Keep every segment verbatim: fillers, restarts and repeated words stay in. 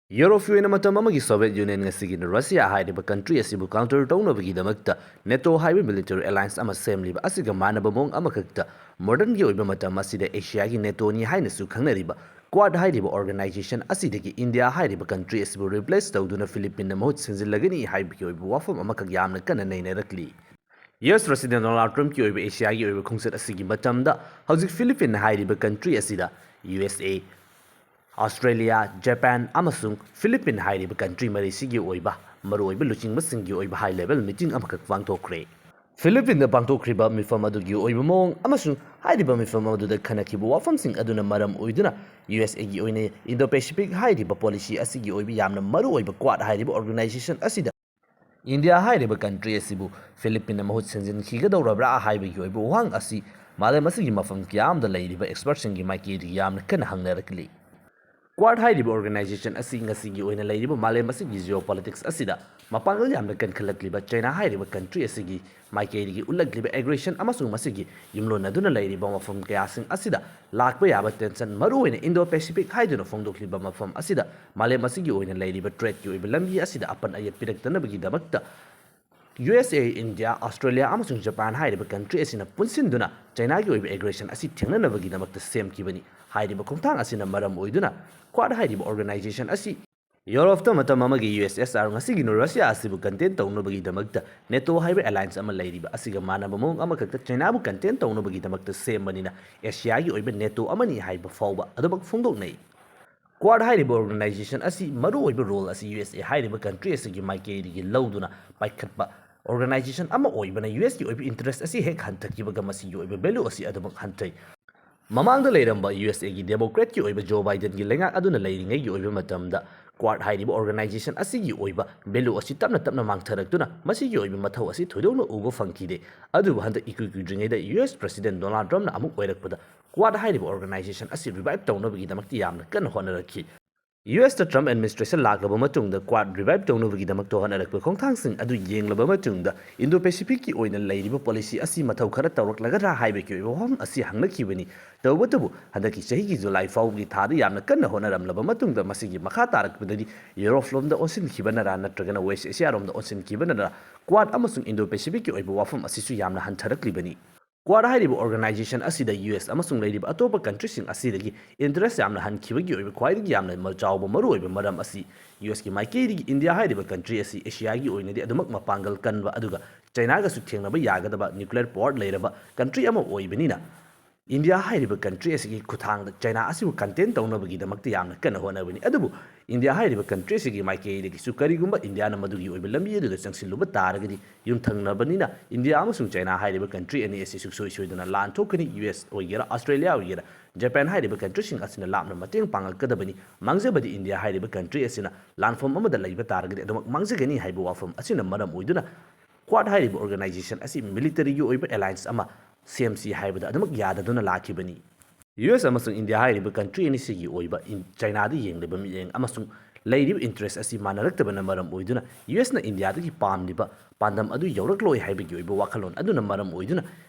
ꯌꯨꯔꯣꯞꯀꯤ ꯑꯣꯏꯅ ꯃꯇꯝ ꯑꯃꯒꯤ ꯁꯣꯚꯤꯌꯦꯠ ꯌꯨꯅꯤꯌꯟ, ꯉꯁꯤꯒꯤ ꯔꯁꯤꯌꯥ ꯍꯥꯏꯔꯤꯕ ꯀꯟꯇ꯭ꯔꯤ ꯑꯁꯤꯕꯨ ꯀꯥꯎꯟꯇꯔ ꯇꯧꯅꯕꯒꯤꯗꯃꯛꯇ ꯅꯦꯇꯣ ꯍꯥꯏꯕ ꯃꯤꯂꯤꯇꯔꯤ ꯑꯦꯂꯥꯏꯟꯁ ꯑꯃ ꯁꯦꯝꯂꯤꯕ ꯑꯁꯤꯒ ꯃꯥꯟꯅꯕ ꯃꯑꯣꯡ ꯑꯃꯈꯛꯇ ꯃꯣꯗꯔꯟꯒꯤ ꯑꯣꯏꯕ ꯃꯇꯝ ꯑꯁꯤꯗ ꯑꯦꯁꯤꯌꯥꯒꯤ ꯅꯦꯇꯣꯅꯤ ꯍꯥꯏꯅꯁꯨ ꯈꯪꯅꯔꯤꯕ ꯀ꯭ꯋꯥꯗ ꯍꯥꯏꯔꯤꯕ ꯑꯣꯔꯒꯅꯥꯏꯖꯦꯁꯟ ꯑꯁꯤꯗꯒꯤ ꯏꯟꯗꯤꯌꯥ ꯍꯥꯏꯔꯤꯕ ꯀꯟꯇ꯭ꯔꯤ ꯑꯁꯤꯕꯨ ꯔꯤꯄ꯭ꯂꯦꯁ ꯇꯧꯗꯨꯅ ꯐꯤꯂꯤꯄꯤꯟꯅ ꯃꯍꯨꯠ ꯁꯤꯟꯖꯤꯜꯂꯒꯅꯤ ꯍꯥꯏꯕꯒꯤ ꯑꯣꯏꯕ ꯋꯥꯐꯝ ꯑꯃꯈꯛ ꯌꯥꯝꯅ ꯀꯟꯅ ꯅꯩꯅꯔꯛꯂꯤ꯫ ꯌꯨ ꯑꯦꯁ ꯄ꯭ꯔꯁꯤꯗꯦꯟ ꯗꯣꯅꯥꯜꯗ ꯇ꯭ꯔꯝꯞꯀꯤ ꯑꯣꯏꯕ ꯑꯦꯁꯤꯌꯥꯒꯤ ꯑꯣꯏꯕ ꯈꯣꯡꯆꯠ ꯑꯁꯤꯒꯤ ꯃꯇꯝꯗ ꯍꯧꯖꯤꯛ ꯐꯤꯂꯤꯄꯤꯟ ꯍꯥꯏꯔꯤꯕ ꯀꯟꯇ꯭ꯔꯤ ꯑꯁꯤꯗ ꯌꯨ ꯑꯦꯁ ꯑꯦ, ꯑꯣꯁꯇ꯭ꯔꯦꯂꯤꯌꯥ, ꯖꯄꯥꯟ ꯑꯃꯁꯨꯡ ꯐꯤꯂꯤꯄꯤꯟ ꯍꯥꯏꯔꯤꯕ ꯀꯟꯇ꯭ꯔꯤ ꯃꯔꯤꯁꯤꯒꯤ ꯑꯣꯏꯕ ꯃꯔꯨꯑꯣꯏꯕ ꯂꯨꯆꯤꯡꯕꯁꯤꯡꯒꯤ ꯑꯣꯏꯕ ꯍꯥꯏ ꯂꯦꯚꯦꯜ ꯃꯤꯇꯤꯡ ꯑꯃꯈꯛ ꯄꯥꯡꯊꯣꯛꯈ꯭ꯔꯦ꯫ ꯐꯤꯂꯤꯄꯤꯟꯗ ꯄꯥꯡꯊꯣꯛꯈ꯭ꯔꯤꯕ ꯃꯤꯐꯝ ꯑꯗꯨꯒꯤ ꯑꯣꯏꯕ ꯃꯑꯣꯡ ꯑꯃꯁꯨꯡ ꯍꯥꯏꯔꯤꯕ ꯃꯤꯐꯝ ꯑꯗꯨꯗ ꯈꯟꯅꯈꯤꯕ ꯋꯥꯐꯝꯁꯤꯡ ꯑꯗꯨꯅ ꯃꯔꯝ ꯑꯣꯏꯗꯨꯅ ꯌꯨ ꯑꯦꯁ ꯑꯦꯒꯤ ꯑꯣꯏꯅ ꯏꯟꯗꯣ ꯄꯦꯁꯤꯐꯤꯛ ꯍꯥꯏꯔꯤꯕ ꯄꯣꯂꯤꯁꯤ ꯑꯁꯤꯒꯤ ꯑꯣꯏꯕ ꯌꯥꯝꯅ ꯃꯔꯨꯑꯣꯏꯕ ꯀ꯭ꯋꯥꯗ ꯍꯥꯏꯔꯤꯕ ꯑꯣꯔꯒꯅꯥꯏꯖꯦꯁꯟ ꯑꯁꯤꯗ ꯏꯟꯗꯤꯌꯥ ꯍꯥꯏꯔꯤꯕ ꯀꯟꯇ꯭ꯔꯤ ꯑꯁꯤꯕꯨ ꯐꯤꯂꯤꯄꯤꯟꯅ ꯃꯍꯨꯠ ꯁꯤꯟꯖꯤꯟꯈꯤꯒꯗꯧꯔꯕ꯭ꯔꯥ ꯍꯥꯏꯕꯒꯤ ꯑꯣꯏꯕ ꯋꯥꯍꯪ ꯑꯁꯤ ꯃꯥꯂꯦꯝ ꯑꯁꯤꯒꯤ ꯃꯐꯝ ꯀꯌꯥ ꯑꯃꯗ ꯂꯩꯔꯤꯕ ꯑꯦꯛꯁꯄꯔꯠꯁꯤꯡꯒꯤ ꯃꯥꯏꯀꯩꯗꯒꯤ ꯌꯥꯝꯅ ꯀꯟꯅ ꯍꯪꯅꯔꯛꯂꯤ꯫ ꯀ꯭ꯋꯥꯗ ꯍꯥꯏꯔꯤꯕ ꯑꯣꯔꯒꯅꯥꯏꯖꯦꯁꯟ ꯑꯁꯤ ꯉꯁꯤꯒꯤ ꯑꯣꯏꯅ ꯂꯩꯔꯤꯕ ꯃꯥꯂꯦꯝ ꯑꯁꯤꯒꯤ ꯖꯤꯑꯣ ꯄꯣꯂꯤꯇꯤꯛꯁ ꯑꯁꯤꯗ ꯃꯄꯥꯡꯒꯜ ꯌꯥꯝꯅ ꯀꯟꯈꯠꯂꯛꯂꯤꯕ ꯆꯩꯅꯥ ꯍꯥꯏꯔꯤꯕ ꯀꯟꯇ꯭ꯔꯤ ꯑꯁꯤꯒꯤ ꯃꯥꯏꯀꯩꯗꯒꯤ ꯎꯠꯂꯛꯂꯤꯕ ꯑꯦꯒ꯭ꯔꯦꯁꯟ ꯑꯃꯁꯨꯡ ꯃꯁꯤꯒꯤ ꯌꯨꯝꯂꯣꯟꯅꯗꯨꯅ ꯂꯩꯔꯤꯕ ꯃꯐꯝ ꯀꯌꯥꯁꯤꯡ ꯑꯁꯤꯗ ꯂꯥꯛꯄ ꯌꯥꯕ ꯇꯦꯟꯁꯟ, ꯃꯔꯨꯑꯣꯏꯅ ꯏꯟꯗꯣ ꯄꯦꯁꯤꯐꯤꯛ ꯍꯥꯏꯗꯨꯅ ꯐꯣꯡꯗꯣꯛꯂꯤꯕ ꯃꯐꯝ ꯑꯁꯤꯗ ꯃꯥꯂꯦꯝ ꯑꯁꯤꯒꯤ ꯑꯣꯏꯅ ꯂꯩꯔꯤꯕ ꯇ꯭ꯔꯦꯗꯀꯤ ꯑꯣꯏꯕ ꯂꯝꯕꯤ ꯑꯁꯤꯗ ꯑꯄꯟ ꯑꯌꯦꯠ ꯄꯤꯔꯛꯇꯅꯕꯒꯤꯗꯃꯛꯇ ꯌꯨ ꯑꯦꯁ ꯑꯦ, ꯏꯟꯗꯤꯌꯥ, ꯑꯣꯁꯇ꯭ꯔꯦꯂꯤꯌꯥ ꯑꯃꯁꯨꯡ ꯖꯄꯥꯟ ꯍꯥꯏꯔꯤꯕ ꯀꯟꯇ꯭ꯔꯤ ꯑꯁꯤꯅ ꯄꯨꯟꯁꯤꯟꯗꯨꯅ ꯆꯩꯅꯥꯒꯤ ꯑꯣꯏꯕ ꯑꯦꯒ꯭ꯔꯦꯁꯟ ꯑꯁꯤ ꯊꯦꯡꯅꯅꯕꯒꯤꯗꯃꯛꯇ ꯁꯦꯝꯈꯤꯕꯅꯤ꯫ ꯍꯥꯏꯔꯤꯕ ꯈꯣꯡꯊꯥꯡ ꯑꯁꯤꯅ ꯃꯔꯝ ꯑꯣꯏꯗꯨꯅ ꯀ꯭ꯋꯥꯗ ꯍꯥꯏꯔꯤꯕ ꯑꯣꯔꯒꯅꯥꯏꯖꯦꯁꯟ ꯑꯁꯤ ꯌꯨꯔꯣꯞꯇ ꯃꯇꯝ ꯑꯃꯒꯤ ꯌꯨ ꯑꯦꯁ ꯑꯦꯁ ꯑꯥꯔ, ꯉꯁꯤꯒꯤ ꯔꯁꯤꯌꯥ ꯑꯁꯤꯕꯨ ꯀꯟꯇꯦꯟ ꯇꯧꯅꯕꯒꯤꯗꯃꯛꯇ ꯅꯦꯇꯣ ꯍꯥꯏꯕ ꯑꯦꯂꯥꯏꯟꯁ ꯑꯃ ꯂꯩꯔꯤꯕ ꯑꯁꯤꯒ ꯃꯥꯟꯅꯕ ꯃꯑꯣꯡ ꯑꯃꯈꯛꯇ ꯆꯩꯅꯥꯕꯨ ꯀꯟꯇꯦꯟ ꯇꯧꯅꯕꯒꯤꯗꯃꯛꯇ ꯁꯦꯝꯕꯅꯤꯅ ꯑꯦꯁꯤꯌꯥꯒꯤ ꯑꯣꯏꯕ ꯅꯦꯇꯣ ꯑꯃꯅꯤ ꯍꯥꯏꯕ ꯐꯥꯎꯕ ꯑꯗꯨꯃꯛ ꯐꯣꯡꯗꯣꯛꯅꯩ꯫ ꯀ꯭ꯋꯥꯗ ꯍꯥꯏꯔꯤꯕ ꯑꯣꯔꯒꯅꯥꯏꯖꯦꯁꯟ ꯑꯁꯤ ꯃꯔꯨꯑꯣꯏꯕ ꯔꯣꯜ ꯑꯁꯤ ꯌꯨ ꯑꯦꯁ ꯑꯦ ꯍꯥꯏꯔꯤꯕ ꯀꯟꯇ꯭ꯔꯤ ꯑꯁꯤꯒꯤ ꯃꯥꯏꯀꯩꯗꯒꯤ ꯂꯧꯗꯨꯅ ꯄꯥꯏꯈꯠꯄ ꯑꯣꯔꯒꯅꯥꯏꯖꯦꯁꯟ ꯑꯃ ꯑꯣꯏꯕꯅ ꯌꯨ ꯑꯦꯁꯀꯤ ꯑꯣꯏꯕ ꯏꯟꯇꯔꯦꯁ ꯑꯁꯤ ꯍꯦꯛ ꯍꯟꯊꯈꯤꯕꯒ ꯃꯁꯤꯒꯤ ꯑꯣꯏꯕ ꯚꯦꯂꯨ ꯑꯁꯤ ꯑꯗꯨꯃꯛ ꯍꯟꯊꯩ꯫ ꯃꯃꯥꯡꯗ ꯂꯩꯔꯝꯕ ꯌꯨ ꯑꯦꯁ ꯑꯦꯒꯤ ꯗꯦꯃꯣꯀ꯭ꯔꯦꯠꯀꯤ ꯑꯣꯏꯕ ꯖꯣ ꯕꯥꯏꯗꯦꯟꯒꯤ ꯂꯩꯉꯥꯛ ꯑꯗꯨꯅ ꯂꯩꯔꯤꯉꯩꯒꯤ ꯑꯣꯏꯕ ꯃꯇꯝꯗ ꯀ꯭ꯋꯥꯗ ꯍꯥꯏꯔꯤꯕ ꯑꯣꯔꯒꯅꯥꯏꯖꯦꯁꯟ ꯑꯁꯤꯒꯤ ꯑꯣꯏꯕ ꯚꯦꯂꯨ ꯑꯁꯤ ꯇꯞꯅ ꯇꯞꯅ ꯃꯥꯡꯊꯔꯛꯇꯨꯅ ꯃꯁꯤꯒꯤ ꯑꯣꯏꯕ ꯃꯊꯧ ꯑꯁꯤ ꯊꯣꯏꯗꯣꯛꯅ ꯎꯕ ꯐꯪꯈꯤꯗꯦ꯫ ꯑꯗꯨꯕꯨ ꯍꯟꯗꯛ ꯏꯀꯨꯏ ꯀꯨꯏꯗ꯭ꯔꯤꯉꯩꯗ ꯌꯨ ꯑꯦꯁ ꯄ꯭ꯔꯁꯤꯗꯦꯟ ꯗꯣꯅꯥꯜꯗ ꯇ꯭ꯔꯝꯞꯅ ꯑꯃꯨꯛ ꯑꯣꯏꯔꯛꯄꯗ ꯀ꯭ꯋꯥꯗ ꯍꯥꯏꯔꯤꯕ ꯑꯣꯔꯒꯅꯥꯏꯖꯦꯁꯟ ꯑꯁꯤ ꯔꯤꯚꯥꯏꯚ ꯇꯧꯅꯕꯒꯤꯗꯃꯛꯇ ꯌꯥꯝꯅ ꯀꯟꯅ ꯍꯣꯠꯅꯔꯛꯈꯤ꯫ ꯌꯨ ꯑꯦꯁꯇ ꯇ꯭ꯔꯝꯞ ꯑꯦꯗꯃꯤꯅꯤꯁꯇ꯭ꯔꯦꯁꯟ ꯂꯥꯛꯂꯕ ꯃꯇꯨꯡꯗ ꯀ꯭ꯋꯥꯗ ꯔꯤꯚꯥꯏꯚ ꯇꯧꯅꯕꯒꯤꯗꯃꯛꯇ ꯍꯣꯠꯅꯔꯛꯄ ꯈꯣꯡꯊꯥꯡꯁꯤꯡ ꯑꯗꯨ ꯌꯦꯡꯂꯕ ꯃꯇꯨꯡꯗ, ꯏꯟꯗꯣ ꯄꯦꯁꯤꯐꯤꯛꯀꯤ ꯑꯣꯏꯅ ꯂꯩꯔꯤꯕ ꯄꯣꯂꯤꯁꯤ ꯑꯁꯤ ꯃꯊꯧ ꯈꯔ ꯇꯧꯔꯛꯂꯒꯗ꯭ꯔꯥ ꯍꯥꯏꯕꯒꯤ ꯑꯣꯏꯕ ꯋꯥꯐꯝ ꯑꯁꯤ ꯍꯪꯅꯈꯤꯕꯅꯤ꯫ ꯇꯧꯕꯇꯕꯨ, ꯍꯟꯗꯛꯀꯤ ꯆꯍꯤꯒꯤ ꯖꯨꯂꯥꯏ ꯐꯥꯎꯕꯒꯤ ꯊꯥꯗ ꯌꯥꯝꯅ ꯀꯟꯅ ꯍꯣꯠꯅꯔꯝꯂꯕ ꯃꯇꯨꯡꯗ, ꯃꯁꯤꯒꯤ ꯃꯈꯥ ꯇꯥꯔꯛꯄꯗꯗꯤ ꯌꯨꯔꯣꯞ ꯂꯣꯝꯗ ꯑꯣꯟꯁꯤꯟꯈꯤꯕꯅꯔꯥ ꯅꯠꯇ꯭ꯔꯒꯅ ꯋꯦꯁ ꯑꯦꯁꯤꯌꯥꯔꯣꯝꯗ ꯑꯣꯟꯁꯤꯟꯈꯤꯕꯅꯔꯥ, ꯀ꯭ꯋꯥꯗ ꯑꯃꯁꯨꯡ ꯏꯟꯗꯣ ꯄꯦꯁꯤꯐꯤꯛꯀꯤ ꯑꯣꯏꯕ ꯋꯥꯐꯝ ꯑꯁꯤꯁꯨ ꯌꯥꯝꯅ ꯍꯟꯊꯔꯛꯂꯤꯕꯅꯤ꯫ ꯀ꯭ꯋꯥꯗ ꯍꯥꯏꯔꯤꯕ ꯑꯣꯔꯒꯅꯥꯏꯖꯦꯁꯟ ꯑꯁꯤꯗ ꯌꯨ ꯑꯦꯁ ꯑꯃꯁꯨꯡ ꯂꯩꯔꯤꯕ ꯑꯇꯣꯞꯄ ꯀꯟꯇ꯭ꯔꯤꯁꯤꯡ ꯑꯁꯤꯗꯒꯤ ꯏꯟꯇꯔꯦꯁ ꯌꯥꯝꯅ ꯍꯟꯈꯤꯕꯒꯤ ꯑꯣꯏꯕ ꯈ꯭ꯋꯥꯏꯗꯒꯤ ꯌꯥꯝꯅ ꯃ-, ꯆꯥꯎꯕ ꯃꯔꯨꯑꯣꯏꯕ ꯃꯔꯝ ꯑꯁꯤ, ꯌꯨ ꯑꯦꯁꯀꯤ ꯃꯥꯏꯀꯩꯗꯒꯤ ꯏꯟꯗꯤꯌꯥ ꯍꯥꯏꯔꯤꯕ ꯀꯟꯇ꯭ꯔꯤ ꯑꯁꯤ ꯑꯦꯁꯤꯌꯥꯒꯤ ꯑꯣꯏꯅꯗꯤ ꯑꯗꯨꯃꯛ ꯃꯄꯥꯡꯒꯜ ꯀꯟꯕ, ꯑꯗꯨꯒ ꯆꯩꯅꯥꯒꯁꯨ ꯊꯦꯡꯅꯕ ꯌꯥꯒꯗꯕ ꯅ꯭ꯌꯨꯀ꯭ꯂꯤꯌꯔ ꯄꯥꯋꯔ ꯂꯩꯔꯕ ꯀꯟꯇ꯭ꯔꯤ ꯑꯃ ꯑꯣꯏꯕꯅꯤꯅ, ꯏꯟꯗꯤꯌꯥ ꯍꯥꯏꯔꯤꯕ ꯀꯟꯇ꯭ꯔꯤ ꯑꯁꯤꯒꯤ ꯈꯨꯠꯊꯥꯡꯗ ꯆꯩꯅꯥ ꯑꯁꯤꯕꯨ ꯀꯟꯇꯦꯟ ꯇꯧꯅꯕꯒꯤꯗꯃꯛꯇ ꯌꯥꯝꯅ ꯀꯟꯅ ꯍꯣꯠꯅꯕꯅꯤ꯫ ꯑꯗꯨꯕꯨ ꯏꯟꯗꯤꯌꯥ ꯍꯥꯏꯔꯤꯕ ꯀꯟꯇ꯭ꯔꯤ ꯑꯁꯤꯒꯤ ꯃꯥꯏꯀꯩꯗꯒꯤꯁꯨ ꯀꯔꯤꯒꯨꯝꯕ ꯏꯟꯗꯤꯌꯥꯅ ꯃꯗꯨꯒꯤ ꯑꯣꯏꯕ ꯂꯝꯕꯤ ꯑꯗꯨꯗ ꯆꯪꯁꯤꯜꯂꯨꯕ ꯇꯥꯔꯒꯗꯤ, ꯌꯨꯝꯊꯪꯅꯕꯅꯤꯅ ꯏꯟꯗꯤꯌꯥ ꯑꯃꯁꯨꯡ ꯆꯩꯅꯥ ꯍꯥꯏꯔꯤꯕ ꯀꯟꯇ꯭ꯔꯤ ꯑꯅꯤ ꯑꯁꯤ ꯁꯨꯡꯁꯣꯏ ꯁꯣꯏꯗꯅ ꯂꯥꯟ ꯊꯣꯛꯀꯅꯤ꯫ ꯌꯨ ꯑꯦꯁ ꯑꯣꯏꯒꯦꯔꯥ, ꯑꯣꯁꯇ꯭ꯔꯦꯂꯤꯌꯥ ꯑꯣꯏꯒꯦꯔꯥ, ꯖꯄꯥꯟ ꯍꯥꯏꯔꯤꯕ ꯀꯟꯇ꯭ꯔꯤꯁꯤꯡ ꯑꯁꯤꯅ ꯂꯥꯞꯅ ꯃꯇꯦꯡ ꯄꯥꯡꯉꯛꯀꯗꯕꯅꯤ꯫ ꯃꯥꯡꯖꯕꯗꯤ ꯏꯟꯗꯤꯌꯥ ꯍꯥꯏꯔꯤꯕ ꯀꯟꯇ꯭ꯔꯤ ꯑꯁꯤꯅ ꯂꯥꯟꯐꯝ ꯑꯃꯗ ꯂꯩꯕ ꯇꯥꯔꯒꯗꯤ ꯑꯗꯨꯃꯛ ꯃꯥꯡꯖꯒꯅꯤ ꯍꯥꯏꯕ ꯋꯥꯐꯝ ꯑꯁꯤꯅ ꯃꯔꯝ ꯑꯣꯏꯗꯨꯅ, ꯀ꯭ꯋꯥꯗ ꯍꯥꯏꯔꯤꯕ ꯑꯣꯔꯒꯅꯥꯏꯖꯦꯁꯟ ꯑꯁꯤ ꯃꯤꯂꯤꯇꯔꯤꯒꯤ ꯑꯣꯏꯕ ꯑꯦꯂꯥꯏꯟꯁ ꯑꯃ ꯁꯦꯝꯁꯤ ꯍꯥꯏꯕꯗ ꯑꯗꯨꯃꯛ ꯌꯥꯗꯗꯨꯅ ꯂꯥꯛꯈꯤꯕꯅꯤ꯫ ꯌꯨ ꯑꯦꯁ ꯑꯃꯁꯨꯡ ꯏꯟꯗꯤꯌꯥ ꯍꯥꯏꯔꯤꯕ ꯀꯟꯇ꯭ꯔꯤ ꯑꯅꯤꯁꯤꯒꯤ ꯑꯣꯏꯕ ꯏꯟ-, ꯆꯩꯅꯥꯗ ꯌꯦꯡꯂꯤꯕ ꯃꯤꯠꯌꯦꯡ ꯑꯃꯁꯨꯡ ꯂꯩꯔꯤꯕ ꯏꯟꯇꯔꯦꯁ ꯑꯁꯤ ꯃꯥꯟꯅꯔꯛꯇꯕꯅ ꯃꯔꯝ ꯑꯣꯏꯗꯨꯅ, ꯌꯨ ꯑꯦꯁꯅ ꯏꯟꯗꯤꯌꯥꯗꯒꯤ ꯄꯥꯝꯂꯤꯕ ꯄꯥꯟꯗꯝ ꯑꯗꯨ ꯌꯧꯔꯛꯂꯣꯏ ꯍꯥꯏꯕꯒꯤ ꯑꯣꯏꯕ ꯋꯥꯈꯜꯂꯣꯟ ꯑꯗꯨꯅ ꯃꯔꯝ ꯑꯣꯏꯗꯨꯅ,